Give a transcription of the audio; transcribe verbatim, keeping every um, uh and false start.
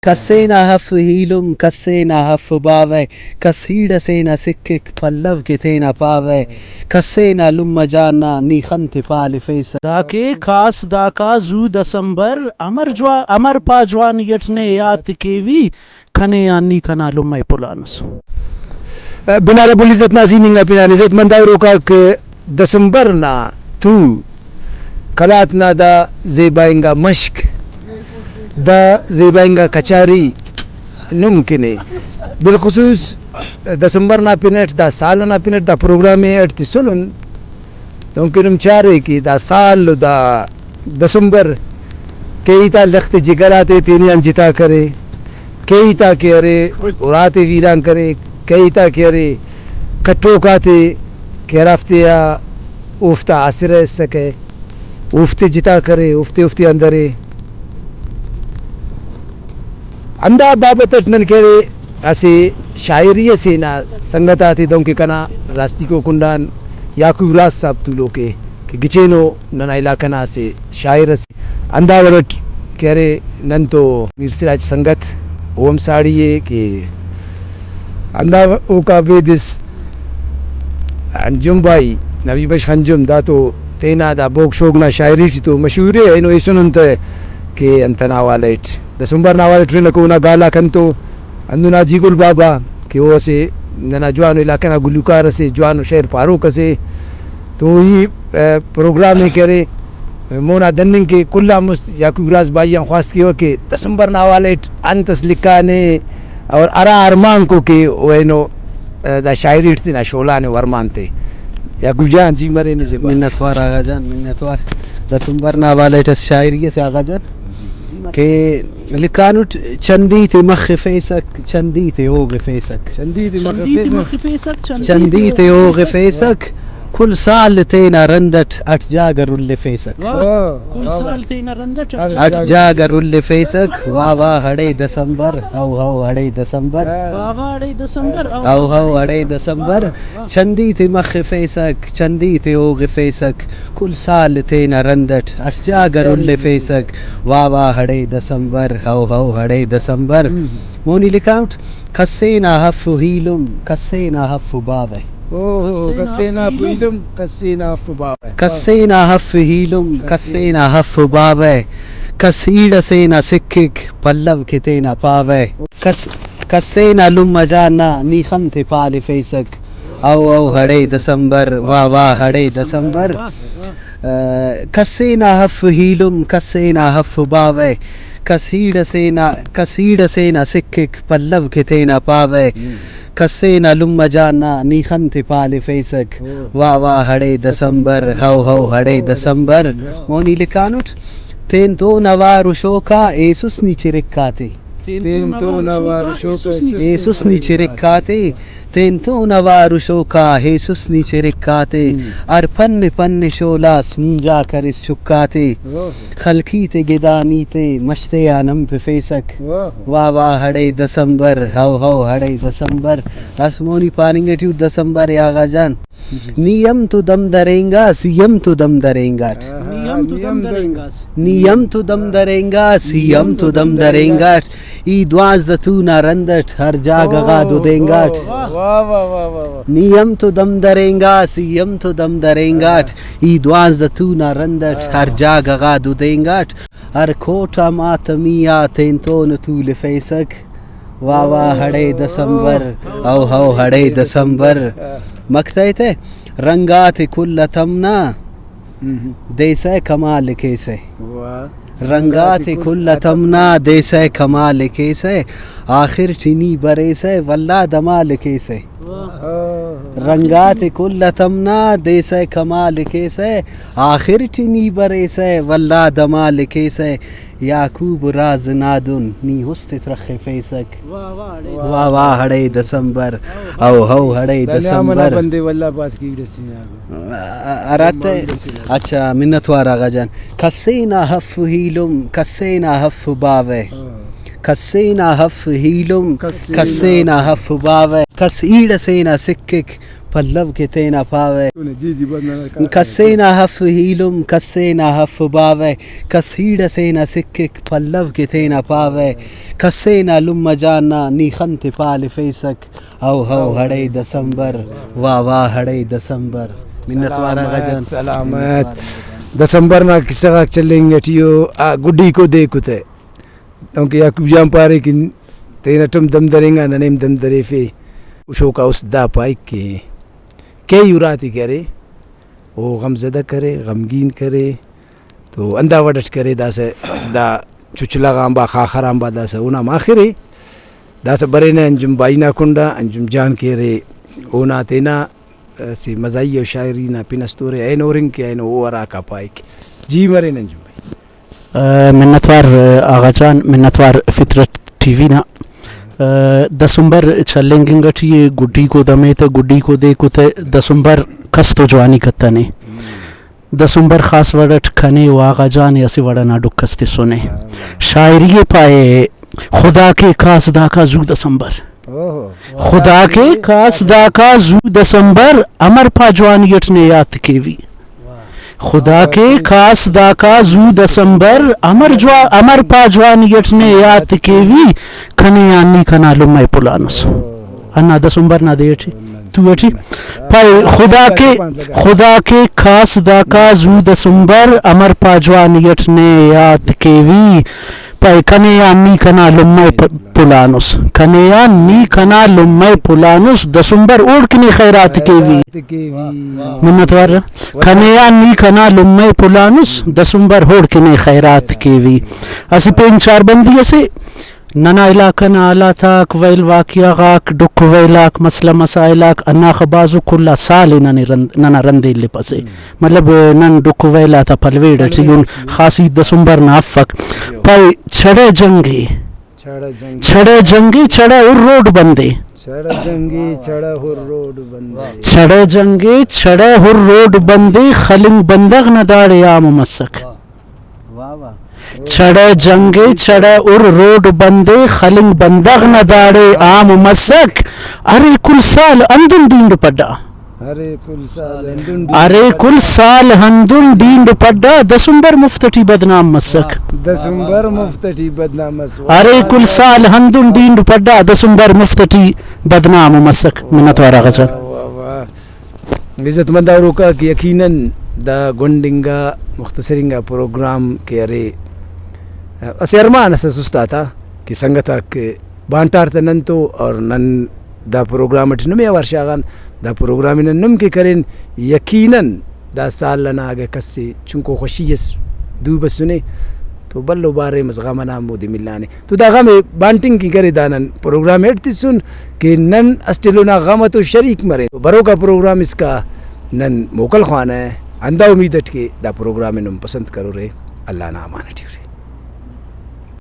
کسے نا اف ہیلم، کسے نا اف باوہ، کس ہیڑ ئسے نا سکک پلو کہ تینا پاوہ، کسے نا لمہ جان نا نی خن تے پالفیسہ۔ داکے کاس داکا زو دسمبر، امر جوا-، امر پا جوانی اٹ نے یات کیوی، کنے آن نی کنا لمہ ءِ پلانس۔ بنارا بل عزت نا زی ننگا پنان عزت مند آ، اوروکاک دسمبر نا تو قلات نا دا زیبا انگا مشک، دا زیبا انگا کچاری نم کنے، بالخصوص دسمبر نا پن اٹ، دا سال ئنا پن اٹ دا پروگرام ءِ اٹ تسنن، دنکہ نم چارے کہ دا سال و دا دسمبر کیہی تا لخت جگر آتے تینے آن جتا کرے، کیہی تا کہ ارے اراتے ویران کرے، کیہی تا کہ ارے کٹوک آتے کہ ہرافتے آ اوفتا آسرہ اسکہ، اوفتے جتا کرے، اوفتے اوفتے آن درے۔ ہندا بابت اٹ نن کہ ارے اسہ شاعری ئسے نا سنگت آتے دہنکہ کنا راستیکو کنڈان یعقوب راز صاحب تولوک ءِ کہ گچینو ننا علاقہ نا اسہ شاعر ئسے۔ ہندا وڑ اٹ کہ ارے نن تو میر سراج سنگت او ہم ساڑی ءِ کہ ہندا اوکا بیدس انجم بھائی، نبی بخش انجم، دا تو تینا دا بوگ شوگ نا شاعری ٹی تو مشہور ءِ، اینو ایسنن تہ کہ انت ئنا حوالہ اٹ، دسمبر نا حوالہ اٹ ہرنہ کہ اونا گال آک انتو۔ ہندن حاجی گل بابا کہ او اسہ ننا جوانو علاقہ نا گلوکار ئسے، جوانو شعر پاروک ئسے، تو ای، ا، پروگرام ءِ کہ ارے مونا دننگ کہ کل آن مست یعقوب راز بھائی آن خواست کیوہ کہ دسمبر نا حوالہ اٹ انت اس لکھانے اور ہرا ارمانکو کہ او اینو، ا، دا شاعری ٹی تینا شولان ءِ ورمان تے۔ یعقوب جان، زی مرینے زیبا۔ منت وار آغا جان، منت وار۔ دسمبر نا حوالہ اٹ اس شاعری ئسے آغا جان کہ لکھانٹ، چندی تے مخفیسک، چندی تے اوغفیسک۔ چندی تے چندی تے مخفیسک۔ مخفیسک، چندی چندی تے تے اوغفیسک۔ اوغفیسک، کل سال تینا رند اٹ اٹ جاگہ رلفیسک۔ واہ۔ واہ، کل واہ، واہ۔ سال تینا رند اٹ اٹ اٹ جاگہ جاگہ رلفیسک۔ واہ واہ ہڑے دسمبر، ہو ہو ہڑے دسمبر۔ واہ واہ ہڑے دسمبر، ہو ہو ہڑے دسمبر۔ چندی تے مخفیسک، چندی تے اوغفیسک، کل سال تینا رند اٹ اٹ جاگہ رلفیسک۔ واہ واہ ہڑے دسمبر، ہو ہو ہڑے دسمبر۔ ہم۔ مونی لکھاٹ، کسے نا اف ہیلم، کسے نا اف باوہ۔ اوہو، کسے نا اف ہیلم، کسے نا اف باوہ۔ کسے نا اف ہیلم، کسے نا اف باوہ۔ کس ہیڑ ئسے نا سکک پلو کہ تینا پاوہ۔ کس، کسے نا لمہ جان نا نی خن تے پالفیسک۔ او او ہڑے دسمبر، واہ واہ ہڑے دسمبر۔ آ، کسے نا اف ہیلم، کسے نا اف باوہ۔ کس ہیڑ ئسے نا، کس ہیڑ ئسے نا سکک پلو کہ تینا پاوہ۔ ہم۔ کسے نا لمہ جان نا نی خن تے پالفیسک۔ اوہ۔ واہ واہ ہڑے دسمبر، ہو ہو ہڑے دسمبر۔ مونی لکھانٹ، تین تون اوار و شوکا ایسس نی چرک آتے۔ تین تون اوار و شوکا ایسس نی چرک آتے۔ تین تون اوار و شوکا ایسس نی چرک آتے۔ ہم۔ ہر پن پن شولاس مونجا کریس چکاتے۔ اوہ۔ خلقی تے گدانی تے مش تے آن ہم پفیسک۔ واہ۔ واہ واہ ہڑے دسمبر، ہو ہو ہڑے دسمبر۔ اسہ مونی پاننگ ٹی او دسمبر یاغا جان۔ نی ہم تو دم درینگاس، ای ہم تو دم درینگاٹ۔ نی ہم تو دم درینگاس۔ نی ہم تو دم درینگاس، ای ہم تو دم درینگاٹ۔ ای دوانزدہ تون آ رند اٹ ہر جاگہ غا ددینگاٹ۔ واہ، واہ، واہ، واہ، واہ۔ نی ہم تو دم درینگاس، ای ہم تو دم درینگاٹ۔ ای دوانزدہ تون آ رند اٹ ہر جاگہ غا ددینگاٹ۔ ہر کوٹ آ ماتمی آ تین تون تولفیسک۔ واہ واہ ہڑے دسمبر، او ہو ہڑے دسمبر۔ مقطع تے رنگات کل تمنا دیسہ کمال کیسہ۔ واہ۔ رنگات کل تمنا دیسہ کمال کیسہ، آخر ٹی نی بریسہ ولدا دمال کیسہ۔ واہ۔ رنگات کل تمنا دیسہ کمال کیسہ، آخر ٹی نی بریسہ ولدا دمال کیسہ۔ یعقوب راز نادن نی است ترخفیسک۔ واہ واہ ہڑے دسمبر، او ہو ہڑے دسمبر۔ بندے واللہ پاس کی ڈسیناگو۔ ا-، ا-، ہراتے۔ اچھا، منت وار آغا جان۔ کسے نا اف ہیلم، کسے نا اف باوہ۔ ہاں۔ کسے نا اف ہیلم، کسے نا کسے نا اف باوہ۔ کس ایڑ ئسے نا سکک پلو کہ تینا پاوہ۔ جی، جی، بس ننا کار کسے نا اف ایلم، کسے نا اف باوہ، کس ہیڑ ئسے نا سکک پلو کہ تینا پاوہ، کسے نا لمہ جان نا نی خن تے پالفیسک۔ ہو ہو ہڑے دسمبر، واہ واہ ہڑے دسمبر۔ منت وار آغا جان۔ سلامت، سلامت۔ دسمبر نا قصہ غاک چلینگ ٹی او، آ، گڈیکو دیکو تہ۔ دنکہ یعقوب جان پارے کہ تینٹ ہم دم درینگا، ننے ہم دم دریفے۔ او شوکا است دا پائک کہ کیہی اراتے کہ ارے، او غمزدہ کرے، غمگین کرے، تو ہندا وڑ اٹ کرے، داسہ دا چچلہ غان با، خاخر آن با داسہ اونا ماخرے، داسہ برینہ انجم بائی نا کنڈا، انجم جان کہ ارے، اونا تینا اسہ مزاحیہ و شاعری نا پن اس تورے، اینو ہرنگ کہ اینو او ہراکا پائک۔ جی مرین انجم بھائی۔ آ، منتوار، آ، آغا جان، منتوار فطرت ٹی وی نا۔ آ، دسمبر چلینگ انگ ٹی ءِ، گڈیکو دمے تہ، گڈیکو دیکو تہ، دسمبر کس تو جوانی کتنے۔ دسمبر خاص وڑ اٹ کنے و آغا جان ءِ اسہ وڑ ئنا ڈکھ اس تسنے۔ شاعری ءِ پائے، خدا کے کاس داکا زو دسمبر۔ اوہو۔ خدا کے کاس داکا زو دسمبر، امر پا جوانی اٹ نے یات کیوی۔ خدا کے کاس داکا زو دسمبر، امر جوا-، امر پا جوانی اٹ نے یات کیوی، کنے آن نی کنا لمہ ءِ پلانس۔ ہندا دسمبر نا دے ٹی، تو ٹی پائے، خدا کے، خدا کے کاس داکا زو دسمبر، امر پا جوانی اٹ نے یات کیوی۔ پائے، کنے آن نی کنا لمہ ءِ پ-، پلانس۔ کنے آن نی کنا لمہ ءِ پلانس، دسمبر اوڑکن ءِ خیرات کیوی۔ منت وار۔ کنے آن نی کنا لمہ ءِ پلانس، دسمبر اوڑکن ءِ خیرات کیوی۔ اسہ پین چار بندی اسے، ننا علاقہ نا حالات آک، ویل واقعہ غاک، ڈکھ ویل آک، مسئلہ مسائل آک، ہنداخہ بھازو کل آ سال ءِ ننے رند-، ننا رند ءِ الیپسہ۔ مطلب، نن ڈکھ ویل آتا پلویڑ اٹی ان، خاص ہیت دسمبر نا افک۔ پائے، چڑہ جنگ ءِ، چڑہ جنگ ءِ، چڑہ ہر روڈ بندے۔ چڑہ جنگ ءِ، چڑہ ہر روڈ بندے۔ چڑہ جنگ ءِ، چڑہ ہر روڈ بندے، خلنگ بندغ نا داڑے عام مسک۔ واہ واہ۔ چڑہ جنگ ءِ، چڑہ ہر روڈ بندے، خلنگ بندغ نا داڑے عام مسک۔ ارے کل سال ہندن ڈینڈ پڈا۔ ارے کل سال ہندن ڈینڈ ارے پڈا۔ کل سال ہندن ڈینڈ پڈا، دسمبر مفت ٹی بدنام مسک۔ دسمبر مفت ٹی بدنام مسک۔ ارے کل سال ہندن ڈینڈ پڈا، دسمبر مفت ٹی بدنام مسک۔ منت وار آغا جان۔ واہ، واہ، واہ۔ عزت مند آروکا کہ یقیناً دا گونڈ انگا مختصر انگا پروگرام کہ ارے، اسہ ارمان اس اس استاتا کہ سنگت آک بانٹار تہ نن تو، اور نن دا پروگرام اٹ نمے اوار شاغان، دا پروگرام نن نم کہ کرین، یقیناً دا سال ئنا اگہ کس ئے چنکو خوشی اس دو بسنے تو بھلو باریم اس غم ئنا ہم اودے ملانے۔ تو دا غم ءِ بانٹنگ کن کرے، دا نن پروگرام ءِ اڈ تسن کہ نن اسٹ ایلو نا غم ءِ تو شریک مرین۔ بروکا پروگرام اسکا نن موکل خوانہ، ہندا امید اٹ کہ دا پروگرام ءِ نم پسند کرورے۔ اللہ نا امان اٹی۔